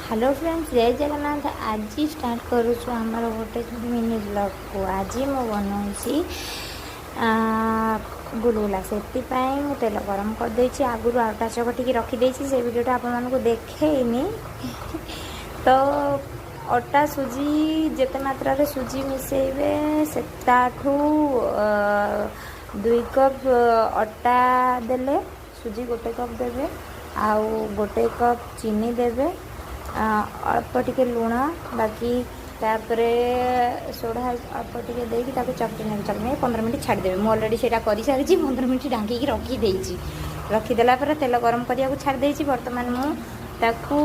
Hello friends, ଜୟ ଜଗନ୍ନାଥ। ଆଜି start କରୁଛୁ ଆମର ଗୋଟେ ମିନି ବ୍ଲଗ୍କୁ। ଆଜି ମୁଁ ବନାଉଛି ଗୁଲଗୁଲା। ସେଥିପାଇଁ ମୁଁ ତେଲ ଗରମ କରିଦେଇଛି। ଆଗରୁ ଅଟା ଚକଟିକି ରଖିଦେଇଛି। ସେ ଭିଡ଼ିଓଟା ଆପଣମାନଙ୍କୁ ଦେଖେଇନି। ତ ଅଟା ସୁଜି, ଯେତେ ମାତ୍ରାରେ ସୁଜି ମିଶାଇବେ, ସେ ତାଠୁ 2 କପ୍ ଅଟା ଦେଲେ ସୁଜି 1 କପ୍ ଦେବେ ଆଉ 1 କପ୍ ଚିନି ଦେବେ, ଅଳ୍ପ ଟିକେ ଲୁଣ, ବାକି ତାପରେ ସୋଢ଼ା ଅଳ୍ପ ଟିକେ ଦେଇକି ତାକୁ ଚକଟି ନେବେ। ଚକଟି ନେଇ 15 ମିନିଟ୍ ଛାଡ଼ିଦେବେ। ମୁଁ ଅଲରେଡ଼ି ସେଇଟା କରିସାରିଛି। 15 ମିନିଟ୍ ଢାଙ୍କିକି ରଖିଦେଇଛି। ରଖିଦେଲା ପରେ ତେଲ ଗରମ କରିବାକୁ ଛାଡ଼ିଦେଇଛି। ବର୍ତ୍ତମାନ ମୁଁ ତାକୁ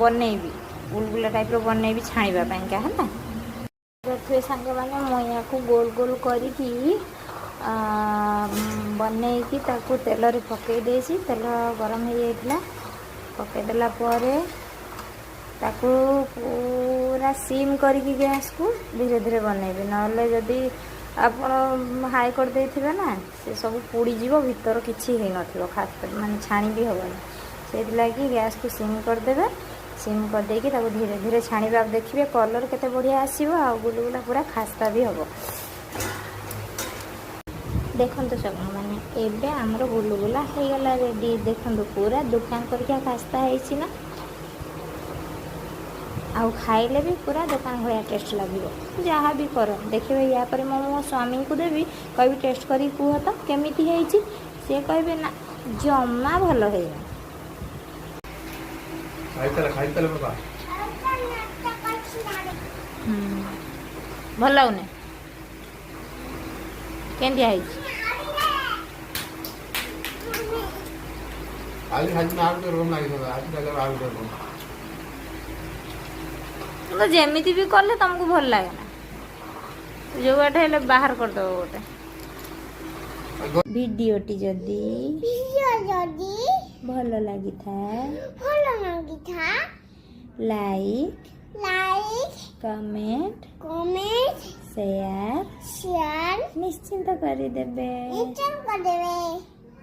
ବନେଇବି, ଗୁଲଗୁଲା ଟାଇପ୍ର ବନେଇବି ଛାଣିବା ପାଇଁକା। ହେଲା, ଦେଖିବେ ସାଙ୍ଗମାନେ, ମୁଁ ୟାକୁ ଗୋଲ ଗୋଲ କରିକି ବନେଇକି ତାକୁ ତେଲରେ ପକାଇ ଦେଇଛି। ତେଲ ଗରମ ହେଇଯାଇଥିଲା। ପକାଇଦେଲା ପରେ ତାକୁ ପୁରା ସିମ୍ କରିକି ଗ୍ୟାସ୍କୁ ଧୀରେ ଧୀରେ ବନେଇବେ। ନହେଲେ ଯଦି ଆପଣ ହାଇ କରିଦେଇଥିବେ ନା, ସେ ସବୁ ପୋଡ଼ିଯିବ, ଭିତର କିଛି ହେଇନଥିବ, ଖାସ କରି ମାନେ ଛାଣି ବି ହେବନି। ସେଇଥିଲାଗି ଗ୍ୟାସ୍କୁ ସିମ୍ କରିଦେବେ। ସିମ୍ କରିଦେଇକି ତାକୁ ଧୀରେ ଧୀରେ ଛାଣିବେ ଆଉ ଦେଖିବେ କଲର୍ କେତେ ବଢ଼ିଆ ଆସିବ ଆଉ ଗୁଲଗୁଲା ପୁରା ଖାସ୍ତା ବି ହେବ। ଦେଖନ୍ତୁ ମାନେ, ଏବେ ଆମର ଗୁଲୁଗୁଲା ହେଇଗଲା ରେଡ଼ି। ଦେଖନ୍ତୁ, ପୁରା ଦୋକାନ ପରିକା ଖାସ୍ତା ହେଇଛି ନା? ଆଉ ଖାଇଲେ ବି ପୁରା ଦୋକାନ ଭଳିଆ ଟେଷ୍ଟ ଲାଗିବ। ଯାହା ବି କର, ଦେଖିବେ। ୟା ପରେ ମୁଁ ମୋ ସ୍ୱାମୀଙ୍କୁ ଦେବି, କହିବି, "ଟେଷ୍ଟ କରିକି କୁହ ତ କେମିତି ହେଇଛି?" ସିଏ କହିବେ, "ନା, ଜମା ଭଲ ହେଇନି।" ଖାଇଚାଲ, ଖାଇଚାଲ ବାବା। ଭଲ ଲାଗୁନି? କେମିତିଆ ହେଇଛି? ଆଜି ଖାଇଛି ଆଉ ଗୋଟେ ରକମ ଲାଗିଥାନ୍ତା। ଆଜି ଖାଇଲେ ଆଉ ଗୋଟେ ରକମ। ତ ଯେମିତି ବି କଲେ ତମକୁ ଭଲ ଲାଗେ ନା। ଯୋଉ ବାଟେ ହେଲେ ବାହାର କରିଦେବ ଗୋଟେ। ଭିଡ଼ିଓଟି ଯଦି ଭିଡ଼ିଓ ଯଦି ଭଲ ଲାଗିଥାଏ, ଭଲ ଲାଗିଥାଏ, like, like, comment, comment, share share ନିଶ୍ଚିନ୍ତ କରିଦେବେ। ନିଶ୍ଚୟ କରିଦେବେ।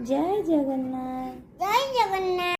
ଜୟ ଜଗନ୍ନାଥ। ଜୟ ଜଗନ୍ନାଥ।